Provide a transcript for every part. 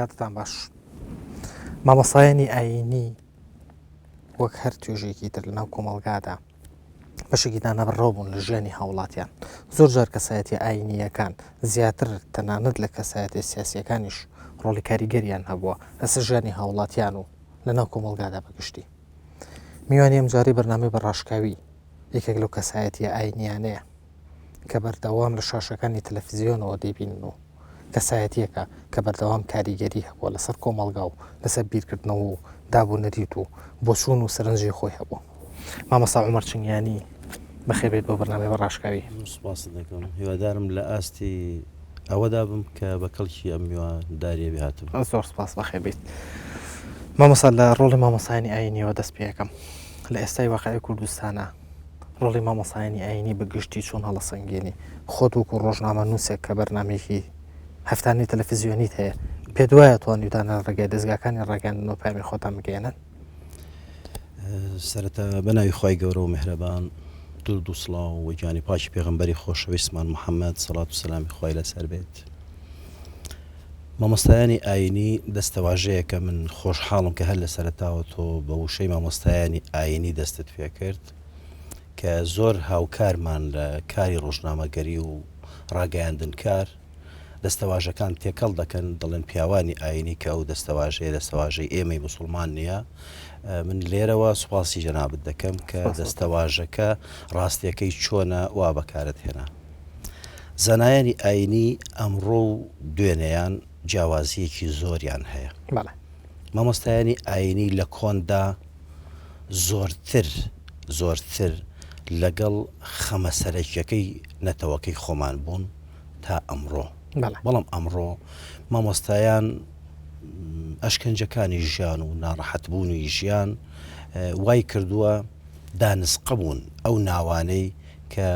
کاتتان باش. مامۆستایانی ئایینی وەک هەر توێژێکی تر لەناو کۆمەڵگادا بەشێکی دانەبڕاو بوون لە ژیانی هاوڵاتیان. زۆر جار کەسایەتیە ئایینییەکان زیاتر تەنانەت لە کەسایەتیە سیاسییەکانیش ڕۆڵی کاریگەریان هەبووە لەسەر ژیانی هاوڵاتیان و لەناو کۆمەڵگادا بەگشتی. میوانی ئەمجارەی بەرنامەی بە ڕاشکاوی یەکێک لەو کەسایەتیە ئایینیانەیە کە بەردەوام لە شاشەکانی تەلەفزیۆنەوە دەیبینن و کەسایەتییەکە کە بەردەوام کاریگەری هەبووە لەسەر کۆمەڵگا و لەسەر بیرکردنەوە و داب و نەریت و بۆچوون و سەرنجی خۆی هەبوو. مامۆستا عومەر چنگیانی بەخێربێیت بۆ بەرنامەی بە ڕاشکاوی. سوپاست دەکەم. هیوادارم لە ئاستی ئەوەدا بم کە بە کەڵکی ئەم میواندارییە بهاتم. زۆر سوپاس بەخێربێیت. مامۆستا لە ڕۆڵی مامۆستایانی ئایینیەوە دەست پێ ئەکەم. لە ئێستای واقعی کوردستانا ڕۆڵی مامۆستایانی ئایینی بە گشتی چۆن هەڵەسەنگێنی؟ خۆت وەکوو ڕۆژنامەنووسێک کە بەرنامەیەکی هەفتانەی تەلەفزیۆنیت هەیە، پێت وایە توانیوتانە لە ڕێگای دەزگاکانی ڕاگەیاندنەوە پەیامی خۆتان بگەیەنن؟ سەرەتا بە ناوی خوای گەورە و میهرەبان دروود و سڵاو و گیانی پاکی پێغەمبەری خۆشەویستمان محەممەد سەڵات و سەلامی خوای لەسەر بێت. مامۆستایانی ئایینی دەستەواژەیەکە من خۆشحاڵم کە هەر لە سەرەتاوە تۆ بە وشەی مامۆستایانی ئایینی دەستت پێکرد کە زۆر هاوکارمان لە کاری ڕۆژنامەگەری و ڕاگەیاندنکار دەستەواژەکان تێکەڵ دەکەن دەڵێن پیاوانی ئایینی کە ئەو دەستەواژەیە دەستەواژەی ئێمەی موسڵمان نییە من لێرەوە سوپاسی جەنابت دەکەم کە دەستەواژەکە ڕاستیەکەی چۆنە وا بەکارت هێنا. زانایانی ئاینی ئەمڕۆ و دوێنێیان جیاوازییەکی زۆریان هەیە. مامۆستایانی ئاینی لە کۆندا زۆرتر زۆرتر لەگەڵ خەمە سەرەکیەکەی نەتەوەکەی خۆمان بوون تا ئەمڕۆ. بەڵام ئەمڕۆ مامۆستایان ئەشکەنجەکانی ژیان و ناڕەحەتبوونی ژیان وای کردووە دانسقە بوون ئەو ناوانەی کە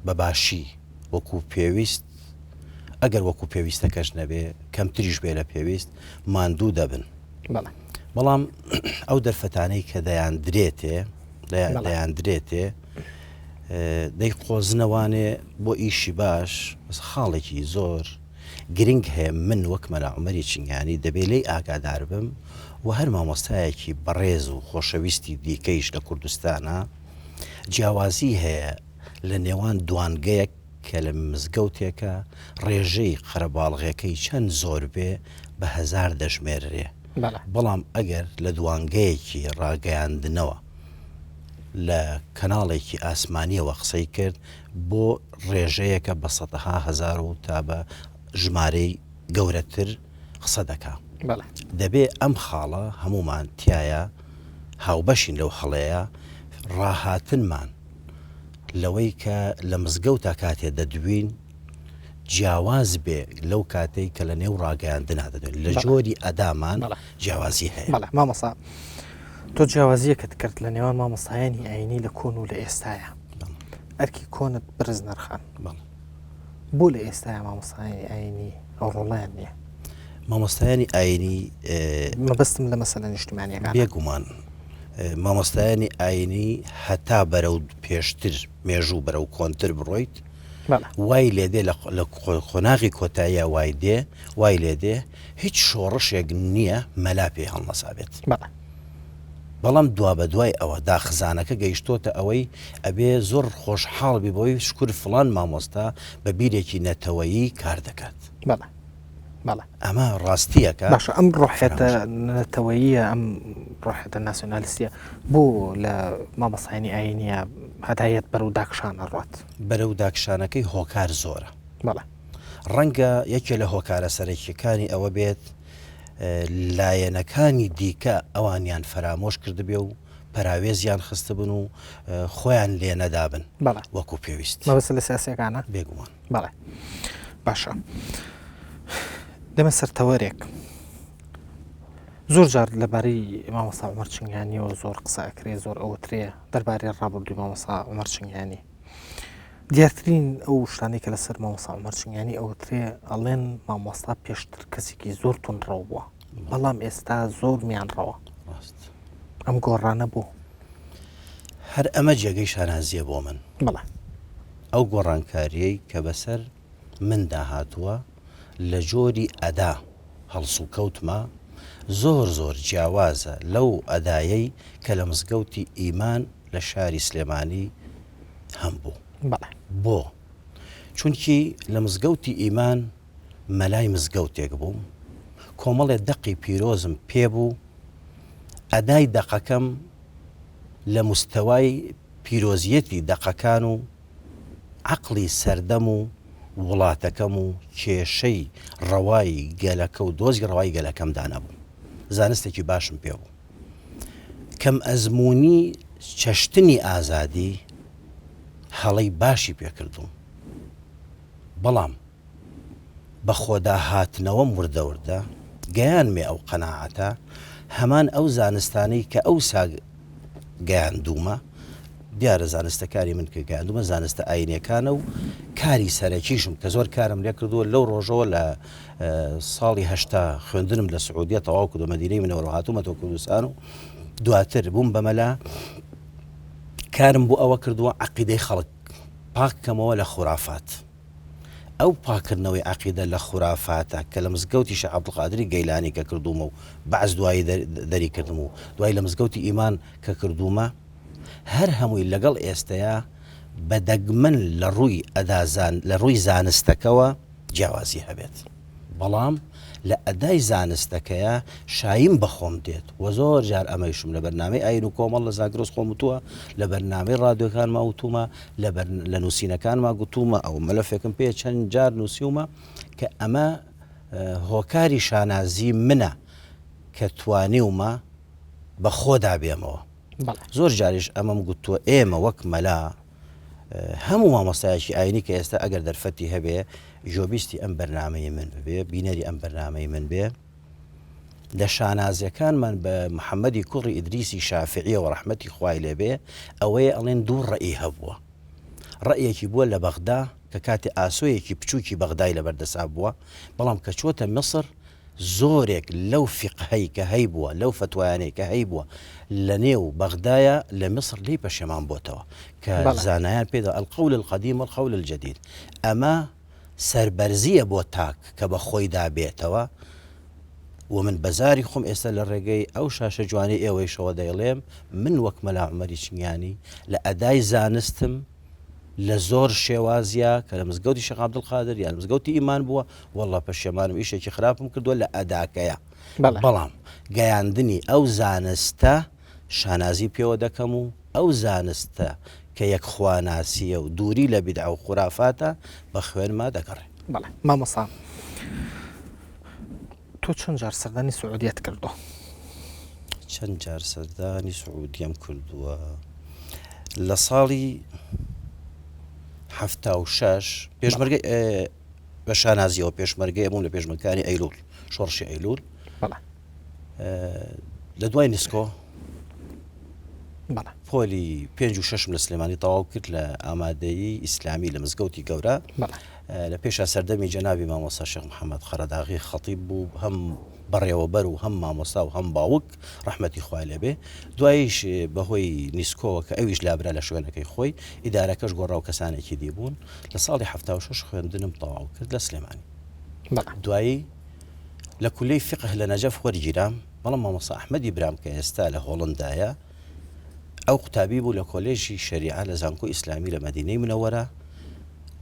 بە باشی وەکو پێویست ئەگەر وەکو پێویستەکەش نەبێ کەمتریش بێ لە پێویست ماندوو دەبن بەڵام ئەو دەرفەتانەی کە دەیاندرێتێ دەیاندرێتێ دەی قۆزنەوانێ بۆ ئیشی باش خاڵێکی زۆر گرنگ هەیە من وەک مەلا عومەری چنگانی دەبێ لێی ئاگادار بم و هەر مامۆستایەکی بەڕێز و خۆشەویستی دیکەیش لە کوردستانە جیاوازی هەیە لە نێوان دوانگەیەک کە لە مزگەوتێکە ڕێژەی قەرەباڵغێکەی چەند زۆر بێ بە هەزار دەژمێررێ بەڵام ئەگەر لە دوانگەیەکی ڕاگەیاندنەوە لە کەناڵێکی ئاسمانیەوە قسەی کرد بۆ ڕێژەیەکە بە سەتەها هەزار و تا بە ژمارەی گەورەتر قسە دەکا. دەبێ ئەم خاڵە هەموومان تیایا هاوبەشین لەو هەڵەیە، ڕاهاتنمان لەوەی کە لە مزگەوتا کاتێ دەدوین جیاواز بێ لەو کاتەی کە لە نێو ڕاگەیاندنا دەدوێن لە جۆری ئەدامان جیاوازی هەیە. بەڵێ مامۆستا تۆ جیاوازیەکت کرد لە نێوان مامۆستایانی ئاینی لە کۆن و لە ئێستایا ئەرکی کۆنت بەرز نرخان بۆ لە ئێستایا مامۆستایانی ئاینی ئەو ڕۆڵیان نییە؟ مامۆستایانی ئاینی مەبەستم لە مەسەلە نیشتمانیەکان بێگومان مامۆستایانی ئاینی هەتا بەرەو پێشتر مێژوو بەرەو کۆنتر بڕۆیت وای لێدێ لە قۆناغی کۆتاییە وای دێ وای لێدێ هیچ شۆڕشێک نییە مەلا پێی هەڵنەسابێت. بەڵام دوابەدوای ئەوە داخزانەکە گەیشتۆتە ئەوەی ئەبێ زۆر خۆشحاڵ بی بەوەی شکور فڵان مامۆستا بە بیرێکی نەتەوەیی کار دەکات. بەڵێ بەڵێ. ئەمە ڕاستیەکە. باشە ئەم ڕۆحیەتە نەتەوەییە ئەم ڕۆحیەتە ناسیۆنالیستیە بۆ لە مامۆستایانی ئایینیە هەتا یەت بەرەو داکشان ئەڕوات؟ بەرەو داکشانەکەی هۆکار زۆرە. بەڵێ. ڕەنگە یەکێ لە هۆکارە سەرەکیەکانی ئەوە بێت لایەنەکانی دیکە ئەوانیان فەرامۆش کردبێ و پەراوێزیان خستبن و خۆیان لێ نەدابن وەکو پێویست. مەبەست لە سیاسیەکانە؟ بێگومان. بەڵێ باشە دەمە سەر تەوەرێک زۆر جار لەبارەی مامۆستا عومەر چنگانیەوە زۆر قسە ئەکرێ زۆر ئەوترێ دەربارەی ڕابردووی مامۆستا عومەر چنگانی دیارترین ئەو شتانەی کە لەسەر مامۆستا عومەر چنگانی ئەوترێ ئەڵێن مامۆستا پێشتر کەسێکی زۆر توندڕەو بووە بەڵام ئێستا زۆر میانڕەوە. ڕاست. ئەم گۆڕانە بۆ؟ هەر ئەمە جێگەی شانازییە بۆ من. بەڵێ. ئەو گۆڕانکارییەی کە بەسەر مندا هاتووە لە جۆری ئەدا. هەڵسوکەوتما زۆر زۆر جیاوازە لەو ئەدایەی کە لە مزگەوتی ئیمان لە شاری سلێمانی هەمبوو. بەڵێ. بۆ؟ چونکی لە مزگەوتی ئیمان مەلای مزگەوتێک بووم، کۆمەڵێ دەقی پیرۆزم پێ بوو، ئەدای دەقەکەم لە مستەوای پیرۆزیەتی دەقەکان و عەقڵی سەردەم و وڵاتەکەم و کێشەی ڕەوای گەلەکە و دۆزی ڕەوای گەلەکەمدا نەبوو. زانستێکی باشم پێ بوو. کەم ئەزموونی چەشتنی ئازادی هەڵەی باشی پێ کردووم. بەڵام بە خۆدا هاتنەوەم وردە وردە گەیانمێ ئەو قەناعەتە، هەمان ئەو زانستانەی کە ئەوسا گەیاندوومە، دیارە زانستەکانی من کە گەیاندوومە زانستە ئاینیەکانە و کاری سەرەکیشم کە زۆر کارم لێ کردووە لەو ڕۆژەوە لە ساڵی 80 خوێندنم لە سعودیە تەواو کردو مەدینەی منەوەرە هاتوومەتەوە کوردستان و دواتر بووم بە مەلا کارم بۆ ئەوە کردووە عەقیدەی خەڵک پاک کەمەوە لە خورافات. ئەو پاککردنەوەی عەقیدە لە خورافاتە کە لە مزگەوتی شێخ عەبدولقادری گەیلانی کە کردوومە و بەعس دوایی دەری کردم و دوایی لە مزگەوتی ئیمان کە کردوومە هەر هەمووی لەگەڵ ئێستەیا بە دەگمەن لە ڕووی ئەدا لە ڕووی زانستەکەوە جیاوازی هەبێت. بەڵام لە ئەدای زانستەکەیا شاییم بە خۆم دێت و زۆر جار ئەمەیشم لە بەرنامەی ئایین و کۆمەڵ لە زاگرۆس خۆم وتووە، لە بەرنامەی ڕادیۆکانما وتوومە، لە بەر لە نووسینەکانما گوتوومە، ئەو مەلەفێکم پێیە چەند جار نووسیومە کە ئەمە هۆکاری شانازی منە کە توانیومە بە خۆدا بێمەوە. زۆر جاریش ئەمەم گوتووە ئێمە وەک مەلا هەموو مامۆستایەکی ئاینی کە ئێستا ئەگەر دەرفەتی هەبێ گوێبیستی ئەم بەرنامەی من ببێ بینەری ئەم بەرنامەی من بێ لە شانازیەکانمان بە محەممەدی کوڕی ئیدریسی شافعیەوە ڕەحمەتی خوای لێبێ ئەوەیە ئەڵێن دوو ڕەئی هەبووە ڕەئیەکی بووە لە بەغدا کە کاتێ ئاسۆیەکی بچووکی بەغدای لەبەردەسا بووە بەڵام کە چۆتە میسر زۆرێک لەو فیقهەی کە هەیبووە، لەو فەتوایانەی کە هەیبووە لە نێو بەغدایا لە میسر لێی پەشێمان بۆتەوە کە زانایان پێی دەڵێن القول القدیم والقول الجدید ئەمە سەربەرزییە بۆ تاک کە بە خۆیدا بێتەوە و من بە زاری خۆم ئێستا لە ڕێگەی ئەو شاشە جوانەی ئێوەیشەوە دەیڵێم من وەک مەلا عومەری چنگیانی لە ئەدای زانستم لە زۆر شێوازیا کە لە مزگەوتی شێخ عەبدولقادر یان مزگەوتی ئیمان بووە واللە پەشێمانم ئیشێکی خراپم کردووە لە ئەداکەیە بەڵام گەیاندنی ئەو زانستە شانازی پێوە دەکەم و ئەو زانستە کە یەک خواناسیە و دووری لە بیدعە و خورافاتە بە خوێنما دەگەڕێ. بەڵێ مامۆستا تۆ چەند جار سەردانی سعودیەت کردووە؟ چەند جار سەردانی سعودیەم کردووە؟ لە ساڵی 76 پێشمەرگە بە شانازیەوە پێشمەرگەیە بووم لە پێشمەکانی ئەیلول شۆڕشی ئەیلول لە دوای نسکۆ پۆلی پێنج و شەشم لە سلێمانی تەواو کرد لە ئامادەیی ئیسلامی لە مزگەوتی گەورە لە پێشا سەردەمی جەنابی مامۆستا شێخ محەممەد قەرەداغی خەتیب بوو هەم بەڕێوەبەر و هەم مامۆستا و هەم باوک ڕەحمەتی خوای لێبێ دواییش بەهۆی نیسکۆوە کە ئەویش لابرا لە شوێنەکەی خۆی ئیدارەکەش گۆڕا و کەسانێکی دی بوون لە ساڵی 76 خوێندنم تەواو کرد لە سلێمانی دوایی لە کولەی فقه لە نەجەف وەرگیرام بەڵام مامۆستا ئەحمەدی برام کە ئێستا لە هۆڵندایە ئەو قوتابی بوو لە کۆلێژی شەریعە لە زانکۆی ئیسلامی لە مەدینەی منەوەرە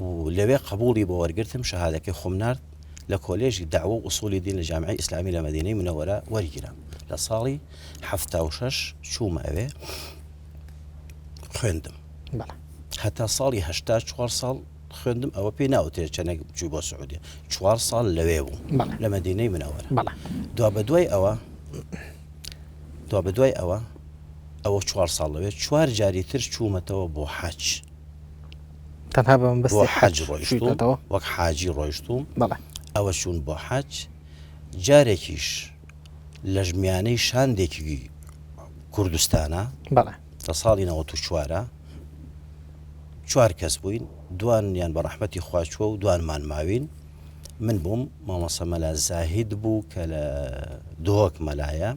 و لەوێ قبوڵی بۆ وەرگرتم شەهادەکەی خۆم نارد لە کۆلێژی دەعوە و ئوسوڵی دین لە جامیعەی ئیسلامی لە مەدینەی منەوەرە وەرگیرام لە ساڵی 76 چوومە ئەوێ خوێندم هەتا ساڵی هەشتا چوار ساڵ خوێندم ئەوە پێی ناوترێت چەندێک چووی بۆ سعودیە چوار ساڵ لەوێ بوو لە مەدینەی منەوەرە دوا بە دوای ئەوە دوا بە دوای ئەوە ئەوە چوار ساڵ لەوێ چوار جاری تر چوومەتەوە بۆ حەج تەنها بە مەبەستی بۆ حەج ڕۆیشتووم چوویتەوە؟ وەک حاجی ڕۆیشتووم بەڵێ. ئەوە چوون بۆ حەج جارێکیش لە میانەی شاندێکی کوردستانە بەڵێ. لە ساڵی 94 چوار کەس بووین دوانیان بە ڕەحمەتی خوا چووە و دوانمان ماوین من بووم مامۆستا مەلا زاهید بوو کە لە دهۆک مەلایە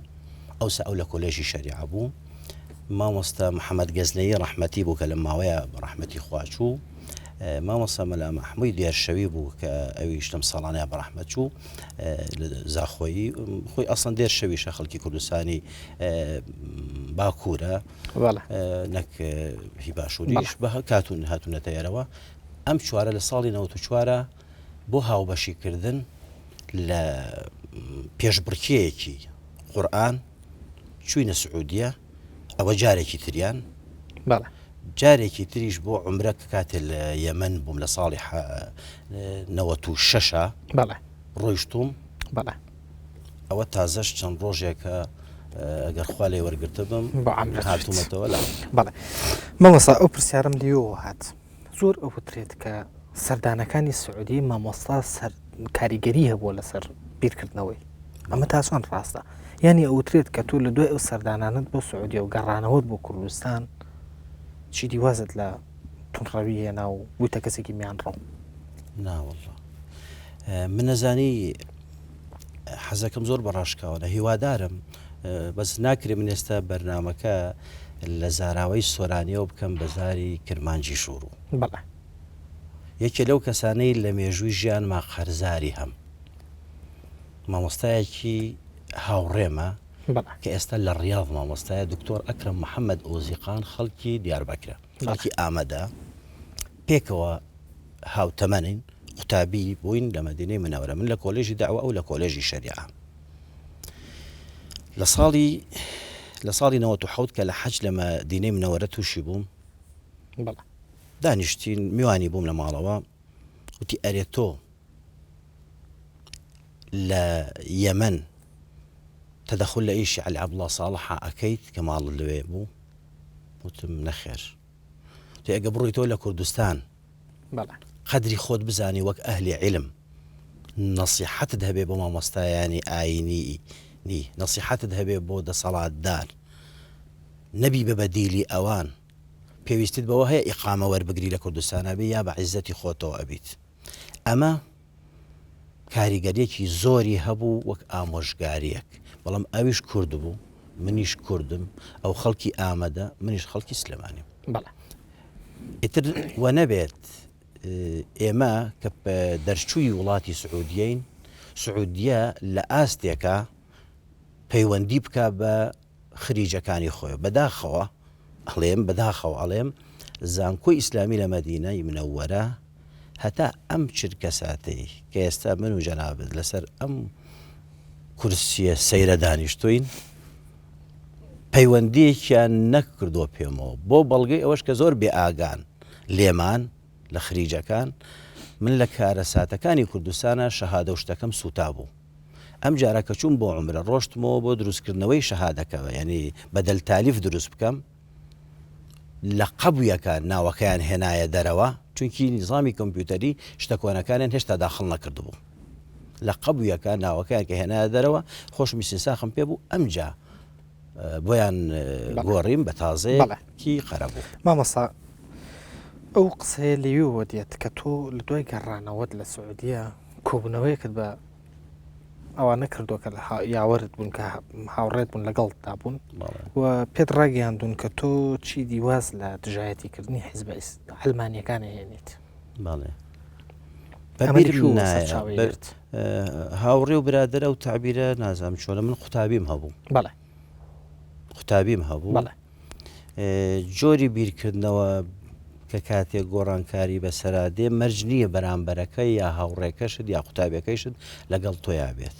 ئەوسا ئەو لە کۆلێژی شەریعە بوو مامۆستا محەمەد گەزنەیی ڕەحمەتی بوو کە لەم ماوەیە بە ڕەحمەتی خوا چوو. مامۆستا مەلا مەحمووی دێرشەوی بوو کە ئەویش لەم ساڵانەیا بە ڕەحمەت چوو لە زاخۆیی خۆی ئەسڵەن دێرشەویشە خەڵکی کوردستانی باکوورە نەک هی باشووریش بە کاتون هاتوونەتە ئێرەوە ئەم چوارە لە ساڵی 94 بۆ هاوبەشیکردن لە پێشبڕکێیەکی قورئان چوینە سعودیە ئەوە جارێکی تریان بەڵێ. جارێکی تریش بۆ عومرە کە کاتێ لە یەمەن بووم لە ساڵی 96 بەڵێ ڕۆیشتوم بەڵێ ئەوە تازەش چەند ڕۆژێکە ئەگەر خوا لێ وەرگرتبم بۆ عەمرە چوویت. هاتوومەتەوە لە بەڵێ مامۆستا ئەو پرسیارم لێوەوە هات زۆر ئەوترێت کە سەردانەکانی سعودی مامۆستا سەر کاریگەری هەبووە لەسەر بیرکردنەوەی ئەمە تا چۆن ڕاستە یانی ئەوترێت کە تۆ لە دوای ئەو سەردانانت بۆ سعودیە و گەڕانەوەت بۆ کوردستان چیدی وازت لە تونڕەوی هێنا و بوویتە کەسێکی میانڕەو؟ نا واللە من نەزانی حەزەکەم زۆر بە ڕاشکاوانە هیوادارم بەس ناکرێ من ئێستا بەرنمەکە لە زاراوەی سۆرانیەوە بکەم بە زاری کرمانجی شوڕ و بەڵێ یەکێ لەو کەسانەی لە مێژووی ژیانما قەرزاری هەم مامۆستایەکی هاوڕێمە کە ئێستا لە ڕیاض مامۆستایە دکتۆر ئەکرەم محەممەد ئۆزیقان خەڵکی دیاربەکرە خەڵکی ئامەدە پێکەوە هاوتەمەنین قوتابی بووین لە مەدینەی منەوەرە من لە کۆلێژی داوە ئەو لە کۆلێژی شەریعە لە ساڵی لە ساڵی 1970 کە لە حەج لە مەدینەی منەوەرە تووشی بووم دانیشتین میوانی بووم لە ماڵەوە وتی ئەرێ تۆ لە یەمەن تەدەخول لە ئیشی عەلی عەبدوڵا ساڵحا ئەکەیت کە ماڵت لەوێ بوو؟ وتم نەخێر. وتی ئەگە بڕۆیتەوە لە کوردستان قەدری خۆت بزانی وەک ئەهلی عیلم نەسیحەتت هەبێ بۆ مامۆستایانی ئایینی نەسیحەتت هەبێ بۆ دەسەڵاتدار نەبی بە بەدیلی ئەوان پێویستت بەوە هەیە ئیقامە وەربگری لە کوردستانا بی یا بە عیزەتی خۆتەوە ئەبیت ئەمە کاریگەریەکی زۆری هەبوو وەک ئامۆژگاریەک بەڵام ئەویش کورد بوو منیش کوردم ئەو خەڵکی ئامەدە منیش خەڵکی سلێمانیم بەڵێ ئیتر وە نەبێت ئێمە کە دەرچووی وڵاتی سعودیەین سعودیە لە ئاستێکە پەیوەندی بکە بە خریجەکانی خۆی. بەداخەوە ئەڵێم، بەداخەوە ئەڵێم زانکۆی ئیسلامی لە مەدینەی منەوەرە هەتا ئەم چرکەساتەی کە ئێستا من و جەنابت لەسەر ئەم کورسیە سەیرە دانیشتوین پەیوەندیەکیان نەکردووە پێمەوە بۆ بەڵگەی ئەوەش کە زۆر بێ ئاگان لێمان لە خریجەکان من لە کارەساتەکانی کوردستانە شەهادە و شتەکەم سووتا بوو. ئەم جارە کە چووم بۆ عومرە ڕۆشتمەوە بۆ دروستکردنەوەی شەهادەکە یعنی بەدەل تالیف دروست بکەم لە قەبویەکە ناوەکەیان هێنایە دەرەوە چونکی نیزامی کۆمپیوتەری شتە کۆنەکانیان هێشتا داخڵ نەکردبوو لە قەبویەکە ناوەکەیان کە هێنایە دەرەوە خۆشم ئیستنساخم پێ بوو ئەمجا بۆیان گۆڕیم بە تازەیەکی قەرەبوو. مامۆستا ئەو قسەیە لەوێوە دێت کە تۆ لە دوای گەڕانەوەت لە سعودیە کۆبوونەوەیەکت بە ئەوانە کردووە کە یاوەرت بوون کە هاوڕێت بوون لەگەڵتدا بوون و پێت ڕاگەیاندون کە تۆ چی دیواز لە دژایەتیکردنی حیزبە عەلمانیەکان هێنیت. بەڵێ هاوڕێ و برادەر ئەو تعبیرە نازانم چۆنە من قوتابیم هەبوو بەڵێ قوتابیم هەبوو بەڵێ جۆری بیرکردنەوە کە کاتێک گۆڕانکاری بەسەرا دێ مەرج نییە بەرامبەرەکە یا هاوڕێکەشت یا قوتابیەکەیشت لەگەڵ تۆیا بێت.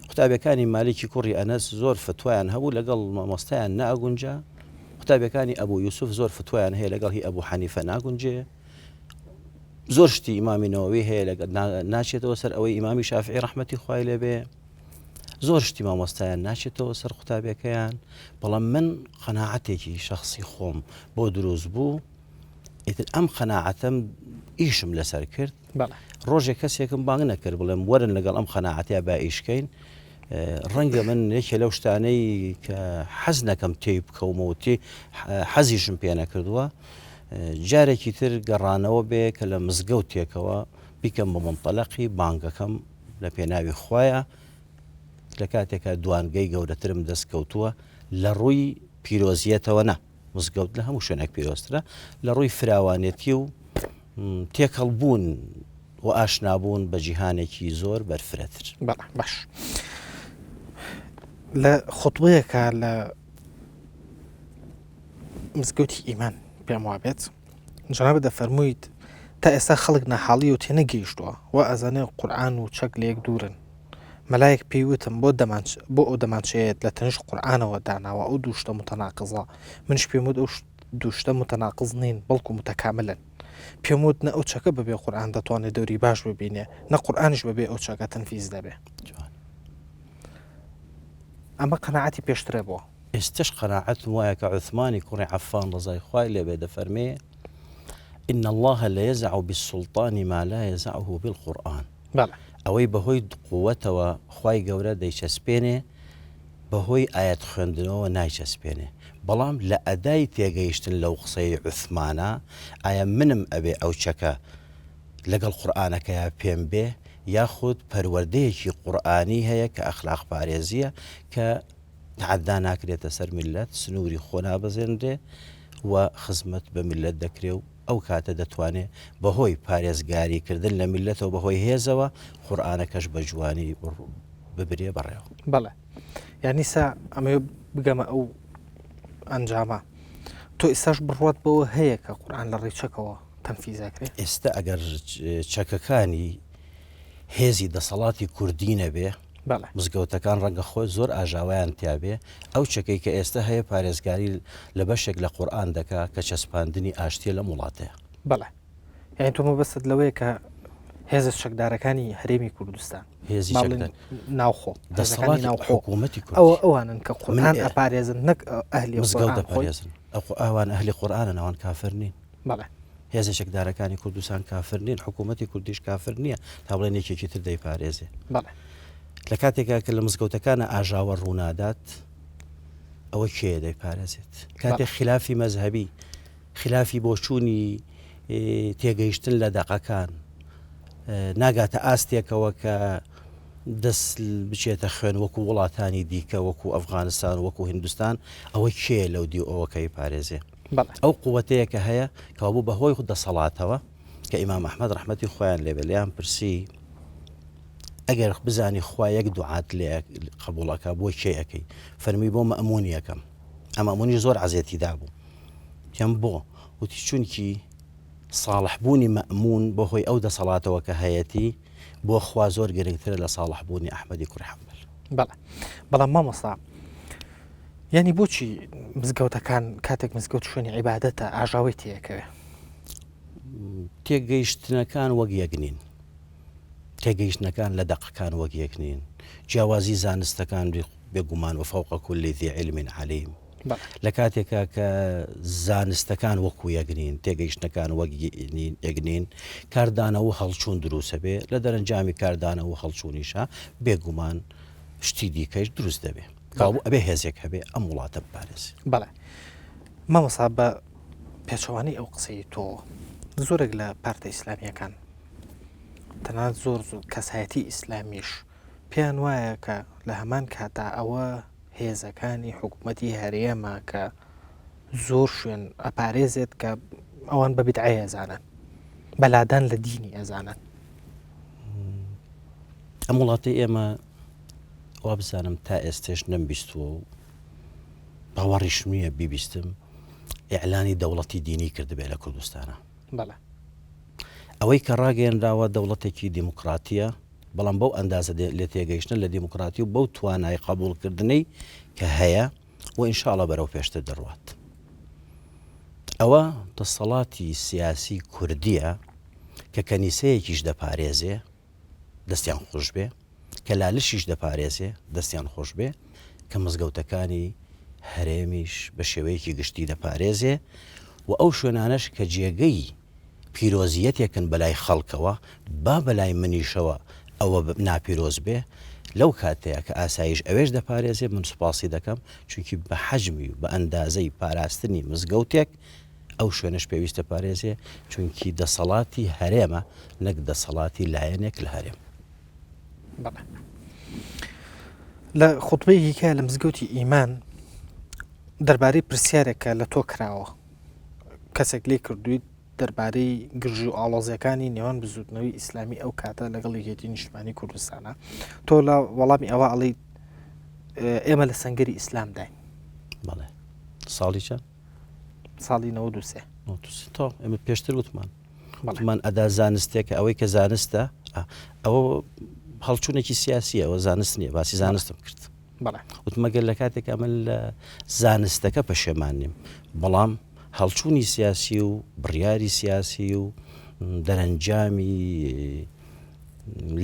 قوتابیەکانی مالیکی کوڕی ئەنەس زۆر فتوایان هەبوو لەگەڵ مامۆستایان ناگونجا، قوتابیەکانی ئەبو یوسف زۆر فتوایان هەیە لەگەڵ هی ئەبو حەنیفە ناگونجێ، زۆر شتی ئیمامی نەوەوی هەیە لەگەڵ ناچێتەوە سەر ئەوەی ئیمامی شافعی ڕەحمەتی خوای لێبێ. زۆر شتی مامۆستایان ناچێتەوە سەر قوتابیەکەیان بەڵام من قەناعەتێکی شخصی خۆم بۆ دروست بوو ئیتر ئەم قەناعەتەم ئیشم لەسەر کرد ڕۆژێک کەسێکم بانگ نەکرد بڵێم وەرن لەگەڵ ئەم قەناعەتیا با ئیشکەین ڕەنگە من یەکێ لەو شتانەی کە حەز نەکەم تێی بکەومەوە تێ حەزیشم پێ نەکردووە جارێکی تر گەڕانەوە بێ کە لە مزگەوتێکەوە بیکەم بە منتەلەقی بانگەکەم لە پێناوی خوایە لە کاتێکا دوانگەی گەورەترم دەست کەوتووە لە ڕووی پیرۆزیەتەوە نا مزگەوت لە هەموو شوێنێک پیرۆزترە لە ڕووی فراوانێتی و تێکەڵ بوون و ئاشنا بوون بە جیهانێکی زۆر بەرفرەتر. بەڵێ باش. لە خوتبەیەکا لە مزگەوتی ئیمان پێم وابێت جەنابت دەفەرموویت تا ئێستا خەڵک ناحاڵی و تێنەگەیشتووە و ئەزانێ قورئان و چەک لە یەک دوورن مەلایەک پێی وتم بۆ دەمانچ بۆ ئەو دەمانچەیەت لە تەنیشت قورئانەوە داناوە ئەو دوو شتە متەناقزە منیش پێم وت ئەو دوو شتە متەناقز نین بەڵکو متەکاملن پێم وت نە ئەو چەکە بەبێ قورئان دەتوانێ دەوری باش ببینێ نە قورئانیش بەبێ ئەو چەکە تەنفیز دەبێ جوان. ئەمە قەناعەتی پێشترە بووە. ئێستەش قەناعەتم وایە کە عوثمانی کوڕی عەففان ڕەزای خوای لێ بێ دەفەرمێ، ان اللە لیزع بالسلطان ما لا یزعه بالقرآن، بەڵێ. ئەوەی بەهۆی قوەتەوە خوای گەورە دەیچەسپێنێ بەهۆی ئایەت خوێندنەوە نایچەسپێنێ، بەڵام لە ئەدای تێگەیشتن لەو قسەی عوثمانە ئایا منم ئەبێ ئەو چەکە لەگەڵ قورئانەکەیا پێم بێ یاخود پەروەردەیەکی قورئانی هەیە کە ئەخلاق پارێزیە کە تەعەدا ناکرێتە سەر میللەت، سنووری خۆ نابەزێنرێ و خزمەت بە میللەت دەکرێ و ئەو کاتە دەتوانێ بەهۆی پارێزگاری کردن لە میللەتەوە بەهۆی هێزەوە قورئانەکەش بە جوانی ببرێ بەڕێوە. بەڵێ یانی سا ئەمەوێ بگەمە ئەو ئەنجامە تۆ ئێستاش بڕوات بەوە هەیە کە قورئان لە ڕێی چەکەوە تەنفیز ئەکرێ؟ ئێستا ئەگەر چەکەکانی هێزی دەسەڵاتی کوردی نەبێ، بەڵێ. مزگەوتەکان ڕەنگە خۆی زۆر ئاژاوەیان تیابێ، ئەو چەکەی کە ئێستە هەیە پارێزگاری لە بەشێک لە قورئان دەکا کە چەسپاندنی ئاشتیە لەم وڵاتەیە. بەڵێ. یانی تۆ مەبەستت لەوەیە کە هێزە چەکدارەکانی هەرێمی کوردستان، هێزی با بڵێین چەکدار، ناوخۆ، هێزەکانی دەسەڵاتی ناوخۆ، حکوومەتی ئەوە کوردی. ئەوانن کە من قورئان ئێ ئەپارێزن نەک ئەهلی مزگەوت قورئان خۆی. دەپارێزن. ئەخۆ ئەوان ئەهلی قورئانن، ئەوان کافر نین. بەڵێ. هێزە چەکدارەکانی کوردستان کافر نین، حکوومەتی کوردیش کافر نییە تا بڵێن یەکێکی تر دەیپارێزێ. بەڵێ. لە کاتێکا کە لە مزگەوتەکانە ئاژاوە ڕوونادات، ئەوە کێیە دەیپارێزێت؟ کاتێک خلافی مەزهەبی، خلافی بۆچوونی تێگەیشتن لە دەقەکان ناگاتە ئاستێکەوە کە دەست بچێتە خوێن وەکو وڵاتانی دیکە وەکو ئەفغانستان وەکو هندستان ئەوە کێیە لەو دیو ئەوەکەی پارێزێ؟ ئەو قوتەیە کە هەیە کەوابوو بەهۆی خود دەسەڵاتەوە کە ئیمام ئەحمەد ڕەحمەتی خۆیان لێبێ لێیان پرسی ئەگەر بزانی خوا یەک دوعات لێ قبوڵەکە بۆ کێ ئەەکەی فەرمی بۆ مەمونی یەکەم ئەمە مونی زۆر عەزێتی دابوو تێم بۆ وتی چونکی ساڵح بوونی مەمون بەهۆی ئەو دەسەڵاتەوە کە هەیەتی بۆ خوا زۆر گرنگترە لە ساڵح بوونی ئەحمەدی کوڕی حەنبەل. بەڵێ بەڵام مامۆستا یانی بۆچی مزگەوتەکان کاتێک مزگەوت شوێنی عیبادەتە ئاژاوەی تێەکەوێ؟ تێگەیشتنەکان وەک یەک نین تێگەیشتنەکان لە دەقەکان وەک یەک نین جیاوازی زانستەکان بێگومان وفوق كل ذی علم علیم لە کاتێکا کە زانستەکان وەکو یەک نین، تێگەیشتنەکان وەک یەک نین، کاردانەوە و هەڵچوون دروست ئەبێ، لە دەرەنجامی کاردانەوە و هەڵچوونیشا بێگومان شتی دیکەیش دروست دەبێ. کەوابوو ئەبێ هێزێک هەبێ ئەم وڵاتە بپارێزێ. بەڵێ مامۆستا بە پێچەوانەی ئەو قسەی تۆ زۆرێک لە پارتە ئیسلامییەکان تەنانەت زۆر زۆر کەسایەتی ئیسلامیش پێیان وایە کە لە هەمان کاتا ئەوە هێزەکانی حکوومەتی هەرێمە کە زۆر شوێن ئەپارێزێت کە ئەوان بە بدعەیە ئەزانن بەلادان لە دینی ئەزانن. ئەم وڵاتەی ئێمە وابزانم تا ئێستێش نەمبیستووە و باوەڕیشم نییە بیبیستم ئیعلانی دەوڵەتی دینی کردبێ لە کوردستانە. بەڵێ. ئەوەی کە ڕاگەیەنراوە دەوڵەتێکی دیموکراتییە، بەڵام بەو ئەندازە لێ تێگەیشتنە لە دیموکراتی و بەو توانای قەبووڵکردنەی کە هەیە و ئینشاڵڵا بەرەو پێشتر دەڕوات. ئەوە دەسەڵاتی سیاسی کوردییە کە کەنیسەیەکیش دەپارێزێ، دەستیان خۆش بێ، کە لالشیش دەپارێزێ، دەستیان خۆش بێ، کە مزگەوتەکانی هەرێمیش بە شێوەیەکی گشتی دەپارێزێ و ئەو شوێنانەش کە جێگەی پیرۆزییەتێکن بەلای خەڵکەوە، با بەلای منیشەوە ئەوە ناپیرۆز بێ، لەو کاتەیا کە ئاسایش ئەوێش دەپارێزێ من سوپاسی دەکەم، چونکی بە حەجمی و بە ئەندازەی پاراستنی مزگەوتێک ئەو شوێنەش پێویستە پارێزێ، چونکی دەسەڵاتی هەرێمە نەک دەسەڵاتی لایەنێک لە هەرێم. بەڵێ. لە خوتبەیەکی کە لە مزگەوتی ئیمان دەربارەی پرسیارێک کە لە تۆ کراوە کەسێک لێ کردویت دەربارەی گرژی و ئاڵۆزیەکانی نێوان بزوتنەوەی ئیسلامی ئەو کاتە لەگەڵ یەکێتی نیشتمانی کوردستانە تۆ لە وەڵامی ئەوە ئەڵی ئێمە لە سەنگەری ئیسلامداین بەڵێ ساڵی چەند ساڵی 93 تۆ ئێمە پێشتر وتمان وتمان ئەدا زانستێکە ئەوەی کە زانستە ئەوە هەڵچوونێکی سیاسیە ئەوە زانست نییە باسی زانستم کرد وتمەگەر لە کاتێک ئەمە لە زانستەکە پەشێمان نیم بەڵام هەڵچوونی سیاسی و بڕیاری سیاسی و دەرەنجامی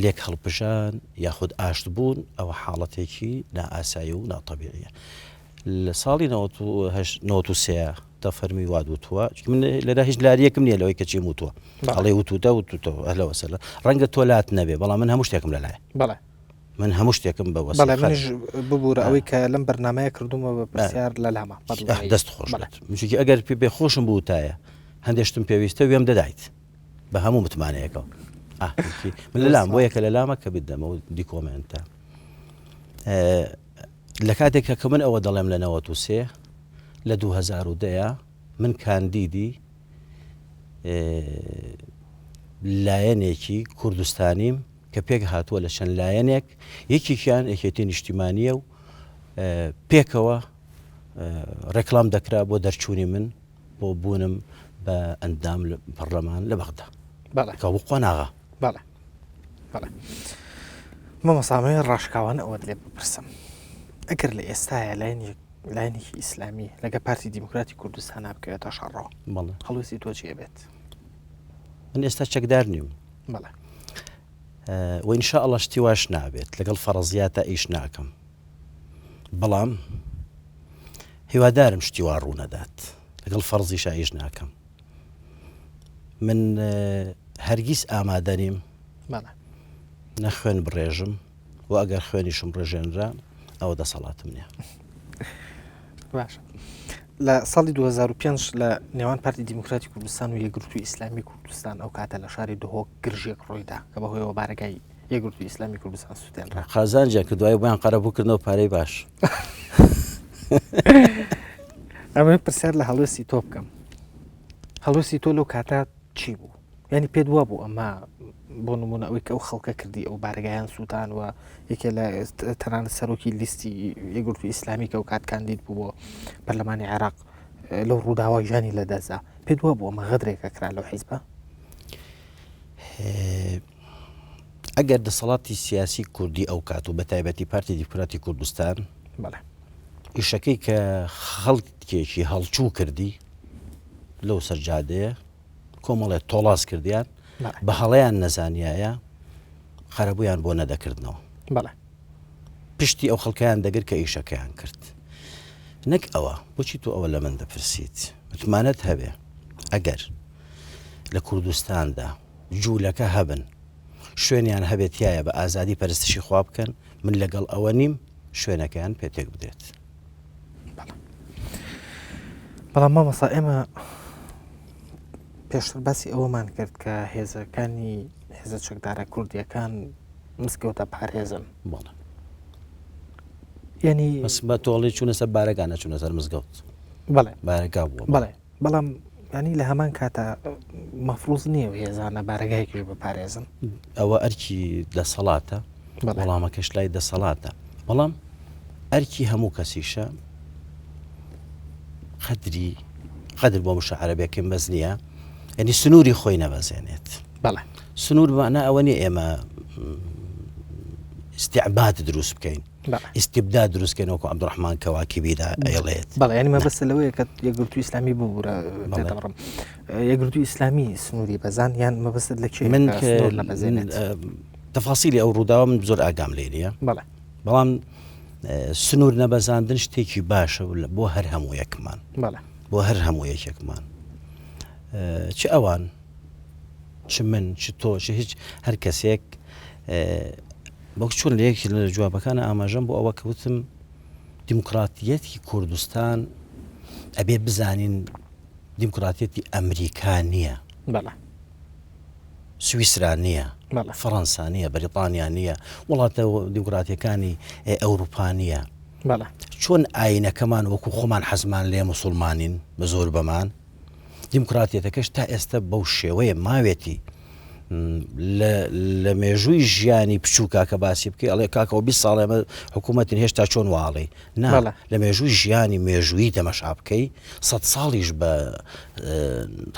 لێک هەڵپژان یاخود ئاشت بوون ئەوە حاڵەتێکی نائاسایی و ناتەبیعیە. لە ساڵی 93 تە فەرمی وات وتووە من لەرا هیچ لاریەکم نییە لەوەی کە چیم وتووە ئەڵێ وتوتە وتوتەوە ئەهلە وەسەلە ڕەنگە تۆ لات نەبێ بەڵام من هەموو شتێکم لەلایە بەڵێ من هەموو شتێکم بە وەسیقە. بەڵێ منیش ببورە ئەوەی کە لەم بەرنامەیە کردوومە بە پرسیار لە لامە. دەست خۆش بێت. من چونکی ئەگەر پێ خۆشم بووتایە هەندێک شتم پێویستە وێم دەدایت بە هەموو متمانەیەکەوە. من لە لام بۆ یەکە لە لامە کە بدەمەوە دیکۆمێنتە. لە کاتێک کە من ئەوە دەڵێم لە 93 لە 2010 من کاندیدی لایەنێکی کوردستانیم کە پێک هاتووە لە چەند لایەنێک، یەکێکیان یەکێتی نیشتیمانییە و پێکەوە ڕێکلام دەکرا بۆ دەرچوونی من بۆ بوونم بە ئەندام لە پەرلەمان لە بەغدا. بەڵێ. کە بوو قۆناغە. بەڵێ. بەڵێ. مامۆستا ئەمەوێ ڕاشکاوانە ئەوەت لێ بپرسم. ئەگەر لە ئێستایا لایەنێک لایەنێکی ئیسلامی لەگە پارتی دیموکراتی کوردستانا بکەوێتە شەڕەوە بەڵێ. هەڵوێستی تۆ چی ئەبێت؟ من ئێستا چەکدار نیم. بەڵێ. و ان شاء اللە شتی واش نابێت لەگەڵ فەڕەزیاتە ئیش ناکەم بەڵام هیوادارم شتی وا ڕوونەدات لەگەڵ فەرزیشا ئیش ناکەم من هەرگیز ئامادە نیم نە خوێن بڕێژم و ئەگەر خوێنیشم ڕژێنرا ئەوە دەسەڵاتم نییە. باشە لە ساڵی 2005 لە نێوان پارتی دیموکراتی کوردستان و یەکگرتووی ئیسلامی کوردستان ئەو کاتە لە شاری دهۆک گرژێک ڕوویدا کە بەهۆیەوە بارەگای یەکگرتووی ئیسلامی کوردستان سووتێنرا. قازانجیان کرد دوای بۆیان قەرەبوو کردنەوە پارەی باش. ئەمە پرسیار لە هەڵوێستی تۆ بکەم هەڵوێستی تۆ لەو کاتە چی بوو؟ یانی پێت وابوو ئەمە بۆ نمونە ئەوەی کە ئەو خەڵکە کردی ئەو بارەگایان سووتان و یەکێ لە تەنانەت سەرۆکی لیستی یەکگرتووی ئیسلامی کە ئەو کات کاندید بوو بۆ پەرلەمانی عێراق لەو ڕووداوە ژیانی لەدەستدا پێت وابوو ئەمە غەدرێکە کرا لەو حیزبە؟ ئەگەر دەسەڵاتی سیاسی کوردی ئەو کات و بە تایبەتی پارتی دیموکراتی کوردستان بەڵێ ئیشەکەی کە خەڵکێکی هەڵچوو کردی لەو سەرجادەیە کۆمەڵێ تۆڵاز کردیان بە هەڵەیان نەزانیایە قەرەبوویان بۆ نەدەکردنەوە بەڵێ پشتی ئەو خەڵکیان دەگر کە ئیشەکەیان کرد نەک ئەوە بۆچی تۆ ئەوە لە من دەپرسیت متمانەت هەبێ ئەگەر لە کوردستاندا جوولەکە هەبن شوێنیان هەبێت تایە بە ئازادی پەرستشی خوا بکەن من لەگەڵ ئەوە نیم شوێنەکەیان پێتێک بدرێت بەڵام مامۆستا ئێمە پێشتر باسی ئەوەمان کرد کە هێزەکانی هێزە چەکدارە کوردیەکان مزگەوتە پارێزن بەڵێ یعنی بەس بە تۆڵی چوونە سەر بارەگا نەچوونە سەر مزگەوت بەڵێ بارەگا بووە بەڵێ بەڵام ینی لە هەمان کاتە مەفروز نییە و هێزانە بارەگایەکیش بپارێزن ئەوە ئەرکی دەسەڵاتە وەڵامەکەش لای دەسەڵاتە بەڵام ئەرکی هەموو کەسیشە قەدری قەدر بۆ مشە عەرەبێکم بەس نییە یعنی سنووری خۆی نەبەزێنێت بەڵێ سنوور مانا ئەوە نیە ئێمە استعباد دروست بکەین ئیستیبداد دروست کەین وەکو عەبدوڕەحمان کەواکیبی دا ئەیڵێت. بەڵێ یانی مەبەستە لەوەیە کە یەکگرتووی ئیسلامی ببورە تێدەبڕم یەکگرتووی ئیسلامی سنووری بەزان یان مەبەستت لە کێ من کە نەبەزێنێت تەفاسیلی ئەو ڕووداوە من زۆر ئاگام لێ نییە بەڵێ بەڵام سنوور نەبەزاندن شتێکی باشە بۆ هەر هەموو یەکمان بەڵێ بۆ هەر هەموو یەکێکمان چ ئەوان چ من چ تۆ چ هیچ هەر کەسێک وەک چۆن لە یەکێک لە جوابەکانە ئاماژەم بۆ ئەوە کە وتم دیموکراتیەتی کوردستان ئەبێ بزانین دیموکراتیەتی ئەمریکا نییە بەڵێ سویسرا نییە فەڕەنسا نییە بەریتانیا نییە وڵاتە دیموکراتیەکانی ئەوروپا نییە بەڵێ چۆن ئاینەکەمان وەکو خۆمان حەزمان لێ مسلمانین بە زۆر بەمان. دیموکراتیەتەکەش تا ئێستا بەو شێوەیە ماوێتی. لە مێژووی ژیانی بچووکا کە باسی بکەی ئەڵێ کاکەوە 20 ساڵ ئێمە حکوومەتین هێشتا چۆن واڵی نا لە مێژووی ژیانی مێژوویی تەمەشا بکەی سە ساڵیش بە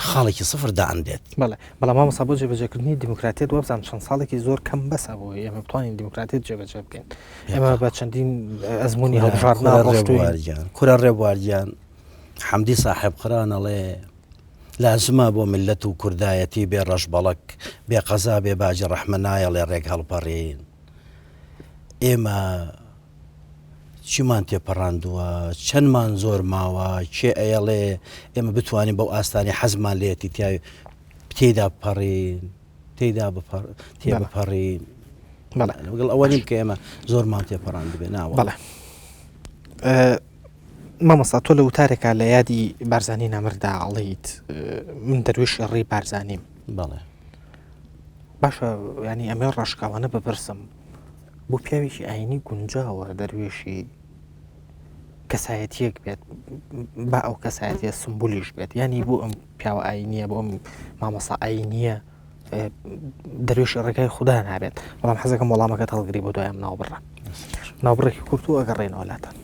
خاڵێکی سفر دائەندێت. بەڵێ بەڵام مامۆستا بۆ جێبەجێکردنی دیموکراتیەت وابزانم چەند ساڵێکی زۆر کەم بەسە بۆ ئێمە بتوانین دیموکراتیەت جێبەجێ بکەین ئێمە بە چەندین ئەزمموی هەڵبژاردن ڕێبوارگیان کورە ڕێبوارگیان حەمدی ساحێب قران ئەڵێ لازمە بۆ میللەت و کوردایەتی بێ ڕەشبەڵەک، بێ قەزا، بێ باجی ڕەحمە نایەڵێ ڕێک هەڵپەڕین. ئێمە چیمان تێپەڕاندووە، چەندمان زۆر ماوە، کێ ئەیەڵێ ئێمە بتوانین بەو ئاستانەی حەزمان لێیەتی تێیدا بپەڕین، تێیدا تێبپەڕین. لەگەڵ ئەوە نیم کە ئێمە زۆرمان تێپەڕاندبێ ناوە. بەڵێ. مامۆستا تۆ لە وتارێکا لە یادی بارزانی نەمردا ئەڵێیت من دەروێشی ڕێی بارزانیم. بەڵێ. باشە ینی ئەمێ ڕاشکاوانە بپرسم بۆ پیاوێکی ئاینی گونجاوە دەروێشی کەسایەتیەک بێت با ئەو کەسایەتیە سمبولیش بێت ینی بۆ ئەم پیاوە ئاینیە بۆ ئەم مامۆستا ئاینیە دەروێشی ڕێگای خودا نابێت بەڵام حەزەکەم وەڵامەکەت هەڵگری بۆ دوای ئەم ناوبڕە ناوبڕێکی کورت و ئەگەڕێنەوە لاتان.